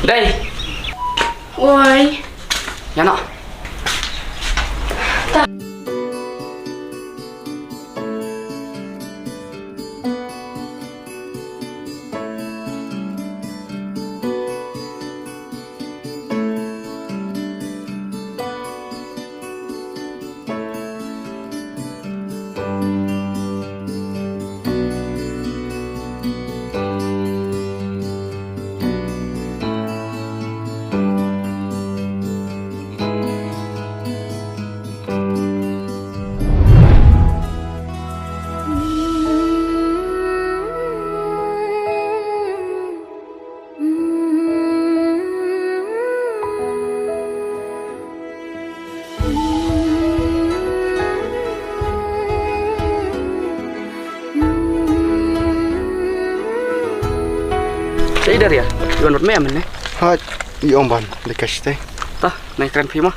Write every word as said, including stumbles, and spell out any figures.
Dei. Woi. Ïa noh. Shaei Daria, i wan bad me mynne? Hooid, i ong ban leit kai shatei. Ta, nang kren phi mo.